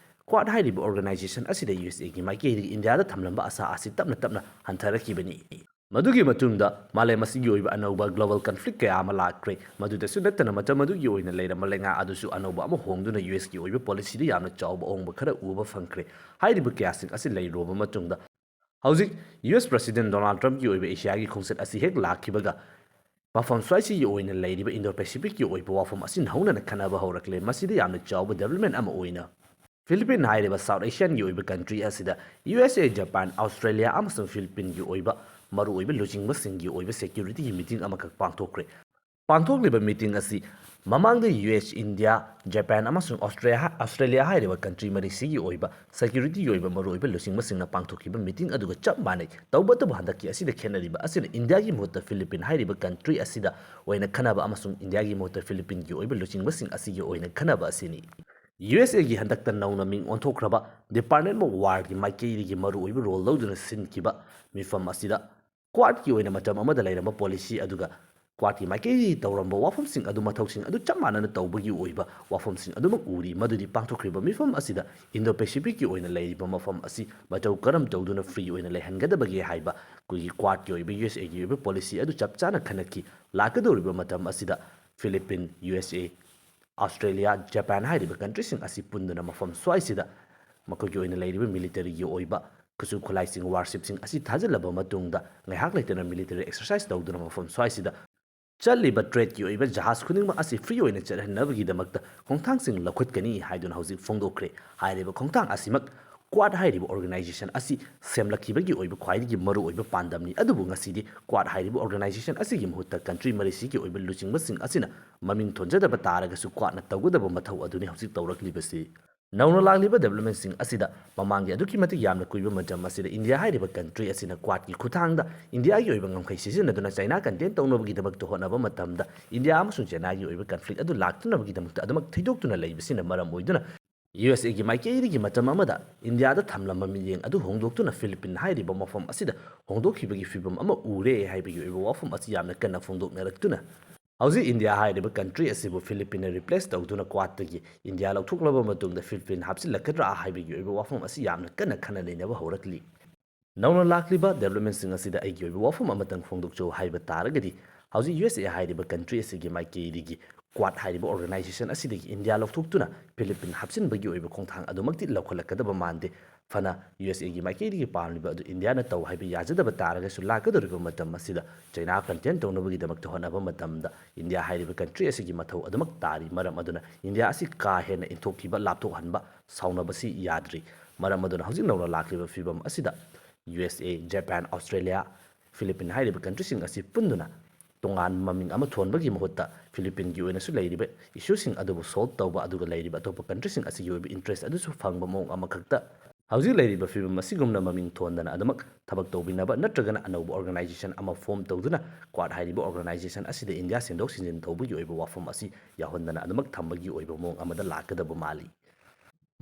ꯀ꯭ꯋꯥꯗ ꯍꯥꯏꯔꯤꯕ ꯑꯣꯔꯒꯅꯥꯏꯖꯦꯁꯟ ꯑꯁꯤꯗ ꯌꯨ ꯑꯦꯁ ꯑꯦꯒꯤ ꯃꯥꯏꯀꯩꯗꯒꯤ ꯏꯟꯗꯤꯌꯥꯗ ꯊꯝꯂꯝꯕ ꯑꯁꯥ ꯑꯁꯤ ꯇꯞꯅ ꯇꯞꯅ ꯍꯟꯊꯔꯛꯈꯤꯕꯅꯤ꯫ ꯃꯗꯨꯒꯤ ꯃꯇꯨꯡꯗ ꯃꯥꯂꯦꯝ ꯑꯁꯤꯒꯤ ꯑꯣꯏꯕ ꯑꯅꯧꯕ ꯒ꯭ꯂꯣꯕꯜ ꯀꯟꯐ꯭ꯂꯤꯛ ꯀꯌꯥ ꯑꯃ ꯂꯥꯛꯈ꯭ꯔꯦ꯫ ꯃꯗꯨꯗꯁꯨ ꯅꯠꯇꯅ, ꯃꯇꯝ ꯑꯗꯨꯒꯤ ꯑꯣꯏꯅ ꯂꯩꯔꯝꯕ ꯂꯩꯉꯥꯛ ꯑꯗꯨꯁꯨ ꯑꯅꯧꯕ ꯑꯃ ꯍꯣꯡꯗꯨꯅ ꯌꯨ ꯑꯦꯁꯀꯤ ꯑꯣꯏꯕ ꯄꯣꯂꯤꯁꯤꯗ ꯌꯥꯝꯅ ꯆꯥꯎꯕ ꯑꯍꯣꯡꯕ ꯈꯔ ꯎꯕ ꯐꯪꯈ꯭ꯔꯦ꯫ ꯍꯥꯏꯔꯤꯕ ꯀꯌꯥꯁꯤꯡ ꯑꯁꯤ ꯂꯩꯔꯨꯔꯕ ꯃꯇꯨꯡꯗ, ꯍꯧꯖꯤꯛ ꯌꯨ ꯑꯦꯁ ꯄ꯭ꯔꯁꯤꯗꯦꯟ ꯗꯣꯅꯥꯜꯗ ꯇ꯭ꯔꯝꯞꯀꯤ ꯑꯣꯏꯕ ꯑꯦꯁꯤꯌꯥꯒꯤ ꯈꯣꯡꯆꯠ ꯑꯁꯤ ꯍꯦꯛ ꯂꯥꯛꯈꯤꯕꯒ, ꯃꯐꯝ ꯁ꯭ꯋꯥꯏꯁꯤꯒꯤ ꯑꯣꯏꯅ ꯂꯩꯔꯤꯕ ꯏꯟꯗꯣ ꯄꯦꯁꯤꯐꯤꯛꯀꯤ ꯑꯣꯏꯕ ꯋꯥꯐꯝ ꯑꯁꯤ ꯅꯧꯅꯅ ꯈꯟꯅꯕ ꯍꯧꯔꯛꯂꯦ꯫ ꯃꯁꯤꯗ ꯌꯥꯝꯅ ꯆꯥꯎꯕ ꯗꯦꯕꯂꯞꯃꯦꯟ ꯑꯃ ꯑꯣꯏꯅ, ꯐꯤꯂꯤꯄꯤꯟ ꯍꯥꯏꯔꯤꯕ ꯁꯥꯎꯠ ꯑꯦꯁꯤꯌꯥꯟꯒꯤ ꯑꯣꯏꯕ ꯀꯟꯇ꯭ꯔꯤ ꯑꯁꯤꯗ ꯌꯨ ꯑꯦꯁ ꯑꯦ, ꯖꯄꯥꯟ, ꯑꯣꯁꯇ꯭ꯔꯦꯂꯤꯌꯥ ꯑꯃꯁꯨꯡ ꯐꯤꯂꯤꯄꯤꯟꯒꯤ ꯑꯣꯏꯕ ꯃꯔꯨꯑꯣꯏꯕ ꯂꯨꯆꯤꯡꯕꯁꯤꯡꯒꯤ ꯑꯣꯏꯕ ꯁꯦꯀ꯭ꯌꯨꯔꯤꯇꯤꯒꯤ ꯃꯤꯇꯤꯡ ꯑꯃꯈꯛ ꯄꯥꯡꯊꯣꯛꯈ꯭ꯔꯦ꯫ ꯄꯥꯡꯊꯣꯛꯂꯤꯕ ꯃꯤꯇꯤꯡ ꯑꯁꯤ ꯃꯃꯥꯡꯗ ꯌꯨ ꯑꯦꯁ, ꯏꯟꯗꯤꯌꯥ, ꯖꯄꯥꯟ ꯑꯃꯁꯨꯡ ꯑꯣꯁꯇ꯭ꯔꯦꯂꯤꯌꯥ, ꯑꯣꯁꯇ꯭ꯔꯦꯂꯤꯌꯥ ꯍꯥꯏꯔꯤꯕ ꯀꯟꯇ꯭ꯔꯤ ꯃꯔꯤꯁꯤꯒꯤ ꯑꯣꯏꯕ ꯁꯦꯀ꯭ꯌꯨꯔꯤꯇꯤꯒꯤ ꯑꯣꯏꯕ ꯃꯔꯨꯑꯣꯏꯕ ꯂꯨꯆꯤꯡꯕꯁꯤꯡꯅ ꯄꯥꯡꯊꯣꯛꯈꯤꯕ ꯃꯤꯇꯤꯡ ꯑꯗꯨꯒ ꯆꯞ ꯃꯥꯟꯅꯩ꯫ ꯇꯧꯕꯇꯕꯨ ꯍꯟꯗꯛꯀꯤ ꯑꯁꯤꯗ ꯈꯦꯠꯅꯔꯤꯕ ꯑꯁꯤꯅ ꯏꯟꯗꯤꯌꯥꯒꯤ ꯃꯍꯨꯠꯇ ꯐꯤꯂꯤꯄꯤꯟ ꯍꯥꯏꯔꯤꯕ ꯀꯟꯇ꯭ꯔꯤ ꯑꯁꯤꯗ ꯑꯣꯏꯅ ꯈꯟꯅꯕ ꯑꯃꯁꯨꯡ ꯏꯟꯗꯤꯌꯥꯒꯤ ꯃꯍꯨꯠꯇ ꯐꯤꯂꯤꯄꯤꯟꯒꯤ ꯑꯣꯏꯕ ꯂꯨꯆꯤꯡꯕꯁꯤꯡ ꯑꯁꯤꯒꯤ ꯑꯣꯏꯅ ꯈꯟꯅꯕ ꯑꯁꯤꯅꯤ꯫ ꯌꯨ ꯑꯦꯁ ꯑꯦꯒꯤ ꯍꯟꯗꯛꯇ ꯅꯧꯅ ꯃꯤꯡ ꯑꯣꯟꯊꯣꯛꯈ꯭ꯔꯕ Department of Warꯒꯤ ꯃꯥꯏꯀꯩꯗꯒꯤ ꯃꯔꯨꯑꯣꯏꯕ ꯔꯣꯜ ꯂꯧꯗꯨꯅ ꯁꯤꯟꯈꯤꯕ ꯃꯤꯐꯝ ꯑꯁꯤꯗ ꯀ꯭ꯋꯥꯠꯀꯤ ꯑꯣꯏꯅ ꯃꯇꯝ ꯑꯃꯗ ꯂꯩꯔꯝꯕ ꯄꯣꯂꯤꯁꯤ ꯑꯗꯨꯒ ꯀ꯭ꯋꯥꯠꯀꯤ ꯃꯥꯏꯀꯩꯗꯒꯤ ꯇꯧꯔꯝꯕ ꯋꯥꯐꯝꯁꯤꯡ ꯑꯗꯨ, ꯃꯊꯧꯁꯤꯡ ꯑꯗꯨ ꯆꯞ ꯃꯥꯟꯅꯅ ꯇꯧꯕꯒꯤ ꯑꯣꯏꯕ ꯋꯥꯐꯝꯁꯤꯡ ꯑꯗꯨꯃꯛ ꯎꯔꯤ꯫ ꯃꯗꯨꯗꯤ ꯄꯥꯡꯊꯣꯛꯈ꯭ꯔꯤꯕ ꯃꯤꯐꯝ ꯑꯁꯤꯗ ꯏꯟꯗꯣ ꯄꯦꯁꯤꯐꯤꯛꯀꯤ ꯑꯣꯏꯅ ꯂꯩꯔꯤꯕ ꯃꯐꯝ ꯑꯁꯤ ꯃꯇꯧ ꯀꯔꯝ ꯇꯧꯗꯨꯅ ꯐ꯭ꯔꯤ ꯑꯣꯏꯅ ꯂꯩꯍꯟꯒꯗꯕꯒꯦ ꯍꯥꯏꯕ ꯑꯩꯈꯣꯏꯒꯤ ꯀ꯭ꯋꯥꯠꯀꯤ ꯑꯣꯏꯕ ꯌꯨ ꯑꯦꯁ ꯑꯦꯒꯤ ꯑꯣꯏꯕ ꯄꯣꯂꯤꯁꯤ ꯑꯗꯨ ꯆꯞ ꯆꯥꯅ ꯈꯟꯅꯈꯤ꯫ ꯂꯥꯛꯀꯗꯧꯔꯤꯕ ꯃꯇꯝ ꯑꯁꯤꯗ ꯐꯤꯂꯤꯄꯤꯟ, ꯌꯨ ꯑꯦꯁ ꯑꯦ, ꯑꯣꯁꯇ꯭ꯔꯦꯂꯤꯌꯥ, ꯖꯄꯥꯟ ꯍꯥꯏꯔꯤꯕ ꯀꯟꯇ꯭ꯔꯤꯁꯤꯡ ꯑꯁꯤ ꯄꯨꯟꯗꯨꯅ ꯃꯐꯝ ꯁ꯭ꯋꯥꯏꯁꯤꯗ ꯃꯈꯣꯏꯒꯤ ꯑꯣꯏꯅ ꯂꯩꯔꯤꯕ ꯃꯤꯂꯤꯇꯔꯤꯒꯤ ꯑꯣꯏꯕ ꯈꯨꯠꯁꯨ ꯈꯨꯠꯂꯥꯏꯁꯤꯡ, ꯋꯥꯔꯁꯤꯞꯁꯤꯡ ꯑꯁꯤ ꯊꯥꯖꯤꯜꯂꯕ ꯃꯇꯨꯡꯗ ꯉꯥꯏꯍꯥꯛ ꯂꯩꯇꯅ ꯃꯤꯂꯤꯇꯔꯤ ꯑꯦꯛꯁꯔꯁꯥꯏꯁ ꯇꯧꯗꯨꯅ ꯃꯐꯝ ꯁ꯭ꯋꯥꯏꯁꯤꯗ ꯆꯠꯂꯤꯕ ꯇ꯭ꯔꯦꯗꯀꯤ ꯑꯣꯏꯕ ꯖꯍꯥꯖ ꯈꯨꯗꯤꯡꯃꯛ ꯑꯁꯤ ꯐ꯭ꯔꯤ ꯑꯣꯏꯅ ꯆꯠꯍꯟꯅꯕꯒꯤꯗꯃꯛꯇ ꯈꯣꯡꯊꯥꯡꯁꯤꯡ ꯂꯧꯈꯠꯀꯅꯤ ꯍꯥꯏꯗꯨꯅ ꯍꯧꯖꯤꯛ ꯐꯣꯡꯗꯣꯛꯈ꯭ꯔꯦ꯫ ꯍꯥꯏꯔꯤꯕ ꯈꯣꯡꯊꯥꯡ ꯑꯁꯤꯃꯛ ꯀ꯭ꯋꯥꯠ ꯍꯥꯏꯔꯤꯕ ꯑꯣꯔꯒꯅꯥꯏꯖꯦꯁꯟ ꯑꯁꯤ ꯁꯦꯝꯂꯛꯈꯤꯕꯒꯤ ꯑꯣꯏꯕ ꯈ꯭ꯋꯥꯏꯗꯒꯤ ꯃꯔꯨꯑꯣꯏꯕ ꯄꯥꯟꯗꯝꯅꯤ꯫ ꯑꯗꯨꯕꯨ ꯉꯁꯤꯗꯤ ꯀ꯭ꯋꯥꯠ ꯍꯥꯏꯔꯤꯕ ꯑꯣꯔꯒꯅꯥꯏꯖꯦꯁꯟ ꯑꯁꯤꯒꯤ ꯃꯍꯨꯠꯇ ꯀꯟꯇ꯭ꯔꯤ ꯃꯔꯤꯁꯤꯒꯤ ꯑꯣꯏꯕ ꯂꯨꯆꯤꯡꯕꯁꯤꯡ ꯑꯁꯤꯅ ꯃꯃꯤꯡ ꯊꯣꯟꯖꯗꯕ ꯇꯥꯔꯒꯁꯨ ꯀ꯭ꯋꯥꯠꯅ ꯇꯧꯒꯗꯕ ꯃꯊꯧ ꯑꯗꯨꯅꯤ ꯍꯧꯖꯤꯛ ꯇꯧꯔꯛꯂꯤꯕꯁꯤ꯫ ꯅꯧꯅ ꯂꯥꯛꯂꯤꯕ ꯗꯦꯕꯂꯞꯃꯦꯟꯁꯤꯡ ꯑꯁꯤꯗ ꯃꯃꯥꯡꯒꯤ ꯑꯗꯨꯛꯀꯤ ꯃꯇꯤꯛ ꯌꯥꯝꯅ ꯀꯨꯏꯕ ꯃꯇꯝ ꯑꯁꯤꯗ ꯏꯟꯗꯤꯌꯥ ꯍꯥꯏꯔꯤꯕ ꯀꯟꯇ꯭ꯔꯤ ꯑꯁꯤꯅ ꯀ꯭ꯋꯥꯠꯀꯤ ꯈꯨꯠꯊꯥꯡꯗ ꯏꯟꯗꯤꯌꯥꯒꯤ ꯑꯣꯏꯕ ꯉꯝꯈꯩ ꯁꯤꯖꯤꯟꯅꯗꯨꯅ ꯆꯥꯏꯅꯥ ꯀꯟꯇꯦꯟ ꯇꯧꯅꯕꯒꯤꯗꯃꯛꯇ ꯍꯣꯠꯅꯕ ꯃꯇꯝꯗ ꯏꯟꯗꯤꯌꯥ ꯑꯃꯁꯨꯡ ꯆꯥꯏꯅꯥꯒꯤ ꯑꯣꯏꯕ ꯀꯟꯐ꯭ꯂꯤꯛ ꯑꯗꯨ ꯂꯥꯛꯇꯅꯕꯒꯤꯗꯃꯛꯇ ꯑꯗꯨꯃꯛ ꯊꯩꯗꯣꯛꯇꯨꯅ ꯂꯩꯕꯁꯤꯅ ꯃꯔꯝ ꯑꯣꯏꯗꯨꯅ ꯌꯨ ꯑꯦꯁ ꯑꯦꯒꯤ ꯃꯥꯏꯀꯩꯗꯒꯤ ꯃꯇꯝ ꯑꯃꯗ ꯏꯟꯗꯤꯌꯥꯗ ꯊꯝꯂꯝꯕ ꯃꯤꯠꯌꯦꯡ ꯑꯗꯨ ꯍꯣꯡꯗꯣꯛꯇꯨꯅ ꯐꯤꯂꯤꯄꯤꯟ ꯍꯥꯏꯔꯤꯕ ꯃꯐꯝ ꯑꯁꯤꯗ ꯍꯣꯡꯗꯣꯛꯈꯤꯕꯒꯤ ꯐꯤꯕꯝ ꯑꯃ ꯎꯔꯦ ꯍꯥꯏꯕꯒꯤ ꯑꯣꯏꯕ ꯋꯥꯐꯝ ꯑꯁꯤ ꯌꯥꯝꯅ ꯀꯟꯅ ꯐꯣꯡꯗꯣꯛꯅꯔꯛꯇꯨꯅ ꯍꯧꯖꯤꯛ ꯏꯟꯗꯤꯌꯥ ꯍꯥꯏꯔꯤꯕ ꯀꯟꯇ꯭ꯔꯤ ꯑꯁꯤꯕꯨ ꯐꯤꯂꯤꯄꯤꯟꯅ ꯔꯤꯄ꯭ꯂꯦꯁ ꯇꯧꯗꯨꯅ ꯀ꯭ꯋꯥꯠꯇꯒꯤ ꯏꯟꯗꯤꯌꯥ ꯂꯧꯊꯣꯛꯂꯕ ꯃꯇꯨꯡꯗ ꯐꯤꯂꯤꯄꯤꯟ ꯍꯥꯞꯆꯤꯜꯂꯛꯀꯗ꯭ꯔꯥ ꯍꯥꯏꯕꯒꯤ ꯑꯣꯏꯕ ꯋꯥꯐꯝ ꯑꯁꯤ ꯌꯥꯝꯅ ꯀꯟꯅ ꯈꯟꯅ ꯅꯩꯅꯕ ꯍꯧꯔꯛꯂꯤ꯫ ꯅꯧꯅ ꯂꯥꯛꯂꯤꯕ ꯗꯦꯕꯂꯞꯃꯦꯟꯁꯤꯡ ꯑꯁꯤꯗ ꯑꯩꯒꯤ ꯑꯣꯏꯕ ꯋꯥꯐꯝ ꯑꯃꯇꯪ ꯐꯣꯡꯗꯣꯛꯆꯧ ꯍꯥꯏꯕ ꯇꯥꯔꯒꯗꯤ, ꯍꯧꯖꯤꯛ ꯌꯨ ꯑꯦꯁ ꯑꯦ ꯍꯥꯏꯔꯤꯕ ꯀꯟꯇ꯭ꯔꯤ ꯑꯁꯤꯒꯤ ꯃꯥꯏꯀꯩꯗꯒꯤ ꯀ꯭ꯋꯥꯠ ꯍꯥꯏꯔꯤꯕ ꯑꯣꯔꯒꯅꯥꯏꯖꯦꯁꯟ ꯑꯁꯤꯗꯒꯤ ꯏꯟꯗꯤꯌꯥ ꯂꯧꯊꯣꯛꯇꯨꯅ ꯐꯤꯂꯤꯄꯤꯟ ꯍꯥꯞꯆꯤꯟꯕꯒꯤ ꯑꯣꯏꯕ ꯈꯣꯡꯊꯥꯡ ꯑꯗꯨꯃꯛꯇꯤ ꯂꯧꯈꯠꯂꯛꯀꯗꯕ ꯃꯥꯟꯗꯦ꯫ ꯐꯅ ꯌꯨ ꯑꯦꯁ ꯑꯦꯒꯤ ꯃꯥꯏꯀꯩꯗꯒꯤ ꯄꯥꯝꯂꯤꯕ ꯑꯗꯨ ꯏꯟꯗꯤꯌꯥꯅ ꯇꯧ ꯍꯥꯏꯕ ꯌꯥꯖꯗꯕ ꯇꯥꯔꯒꯁꯨ, ꯂꯥꯛꯀꯗꯧꯔꯤꯕ ꯃꯇꯝ ꯑꯁꯤꯗ ꯆꯩꯅꯥ ꯀꯟꯇꯦꯟ ꯇꯧꯅꯕꯒꯤꯗꯃꯛꯇ ꯍꯣꯠꯅꯕ ꯃꯇꯝꯗ ꯏꯟꯗꯤꯌꯥ ꯍꯥꯏꯔꯤꯕ ꯀꯟꯇ꯭ꯔꯤ ꯑꯁꯤꯒꯤ ꯃꯊꯧ ꯑꯗꯨꯃꯛ ꯇꯥꯔꯤ꯫ ꯃꯔꯝ ꯑꯗꯨꯅ ꯏꯟꯗꯤꯌꯥ ꯑꯁꯤ ꯀꯥ ꯍꯦꯟꯅ ꯏꯟꯊꯣꯛꯈꯤꯕ, ꯂꯥꯞꯊꯣꯛꯍꯟꯕ, ꯁꯥꯎꯅꯕꯁꯤ ꯌꯥꯗ꯭ꯔꯤ꯫ ꯃꯔꯝ ꯑꯗꯨꯅ ꯍꯧꯖꯤꯛ ꯅꯧꯅ ꯂꯥꯛꯂꯤꯕ ꯐꯤꯕꯝ ꯑꯁꯤꯗ ꯌꯨ ꯑꯦꯁ ꯑꯦ, ꯖꯄꯥꯟ, ꯑꯣꯁꯇ꯭ꯔꯦꯂꯤꯌꯥ, ꯐꯤꯂꯤꯄꯤꯟ ꯍꯥꯏꯔꯤꯕ ꯀꯟꯇ꯭ꯔꯤꯁꯤꯡ ꯑꯁꯤ ꯄꯨꯟꯗꯨꯅ ꯇꯣꯉꯥꯟꯕ ꯃꯃꯤꯡ ꯑꯃ ꯊꯣꯟꯕꯒꯤ ꯃꯍꯨꯠꯇ ꯐꯤꯂꯤꯄꯤꯟꯒꯤ ꯑꯣꯏꯅꯁꯨ ꯂꯩꯔꯤꯕ ꯏꯁꯨꯁꯤꯡ ꯑꯗꯨꯕꯨ ꯁꯣꯜꯕ ꯇꯧꯕ, ꯑꯗꯨꯒ ꯂꯩꯔꯤꯕ ꯑꯇꯣꯞꯄ ꯀꯟꯇ꯭ꯔꯤꯁꯤꯡ ꯑꯁꯤꯒꯤ ꯑꯣꯏꯕ ꯏꯟꯇꯔꯦꯁ ꯑꯗꯨꯁꯨ ꯐꯪꯕ ꯃꯑꯣꯡ ꯑꯃꯈꯛꯇ ꯍꯧꯖꯤꯛ ꯂꯩꯔꯤꯕ ꯐꯤꯕꯝ ꯑꯁꯤꯒꯨꯝꯅ ꯃꯃꯤꯡ ꯊꯣꯟꯗꯅ ꯑꯗꯨꯃꯛ ꯊꯕꯛ ꯇꯧꯕꯤꯅꯕ ꯅꯠꯇ꯭ꯔꯒꯅ ꯑꯅꯧꯕ ꯑꯣꯔꯒꯅꯥꯏꯖꯦꯁꯟ ꯑꯃ ꯐꯣꯝ ꯇꯧꯗꯨꯅ ꯀ꯭ꯋꯥꯠ ꯍꯥꯏꯔꯤꯕ ꯑꯣꯔꯒꯅꯥꯏꯖꯦꯁꯟ ꯑꯁꯤꯗ ꯏꯟꯗꯤꯌꯥ ꯁꯦꯟꯗꯣꯛ ꯁꯦꯟꯖꯤꯟ ꯇꯧꯕꯒꯤ ꯑꯣꯏꯕ ꯋꯥꯐꯝ ꯑꯁꯤ ꯌꯥꯎꯍꯟꯗꯅ ꯑꯗꯨꯃꯛ ꯊꯝꯕꯒꯤ ꯑꯣꯏꯕ ꯃꯑꯣꯡ ꯑꯃꯗ ꯂꯥꯛꯀꯗꯕ ꯃꯥꯜꯂꯤ꯫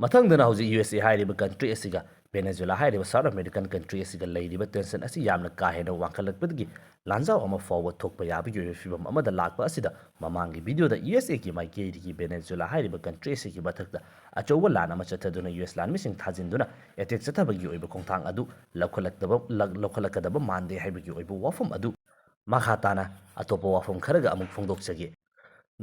ꯃꯊꯪꯗꯅ ꯍꯧꯖꯤꯛ ꯌꯨ ꯑꯦꯁ ꯑꯦ ꯍꯥꯏꯔꯤꯕ ꯀꯟꯇ꯭ꯔꯤ ꯑꯁꯤꯒ ꯚꯦꯅꯦꯖꯨꯂꯥ ꯍꯥꯏꯔꯤꯕ ꯁꯥꯎꯠ ꯑꯃꯦꯔꯤꯀꯟ ꯀꯟꯇ꯭ꯔꯤ ꯑꯁꯤꯒ ꯂꯩꯔꯤꯕ ꯇꯦꯟꯁꯟ ꯑꯁꯤ ꯌꯥꯝꯅ ꯀꯥ ꯍꯦꯟꯅ ꯋꯥꯡꯈꯠꯂꯛꯄꯗꯒꯤ ꯂꯥꯟꯖꯥꯎ ꯑꯃ ꯐꯥꯎꯕ ꯊꯣꯛꯄ ꯌꯥꯕꯒꯤ ꯑꯣꯏꯕ ꯐꯤꯕꯝ ꯑꯃꯗ ꯂꯥꯛꯄ ꯑꯁꯤꯗ ꯃꯃꯥꯡꯒꯤ ꯚꯤꯗꯤꯑꯣꯗ ꯌꯨ ꯑꯦꯁ ꯑꯦꯒꯤ ꯃꯥꯏꯀꯩꯗꯒꯤ ꯚꯦꯅꯦꯖꯨꯂꯥ ꯍꯥꯏꯔꯤꯕ ꯀꯟꯇ꯭ꯔꯤ ꯑꯁꯤꯒꯤ ꯃꯊꯛꯇ ꯑꯆꯧꯕ ꯂꯥꯟ ꯑꯃ ꯆꯠꯊꯗꯨꯅ ꯌꯨ ꯑꯦꯁ ꯂꯥꯟꯃꯤꯁꯤꯡ ꯊꯥꯖꯤꯟꯗꯨꯅ ꯑꯦꯇꯦꯛ ꯆꯠꯊꯕꯒꯤ ꯑꯣꯏꯕ ꯈꯣꯡꯊꯥꯡ ꯑꯗꯨ ꯂꯧꯈꯠꯂꯛꯇꯕ ꯂꯧꯈꯠꯂꯛꯀꯗꯕ ꯃꯥꯟꯗꯦ ꯍꯥꯏꯕꯒꯤ ꯑꯣꯏꯕ ꯋꯥꯐꯝ ꯑꯗꯨ ꯃꯈꯥ ꯇꯥꯅ ꯑꯇꯣꯞꯄ ꯋꯥꯐꯝ ꯈꯔꯒ ꯑꯃꯨꯛ ꯐꯣꯡꯗꯣꯛꯆꯒꯦ꯫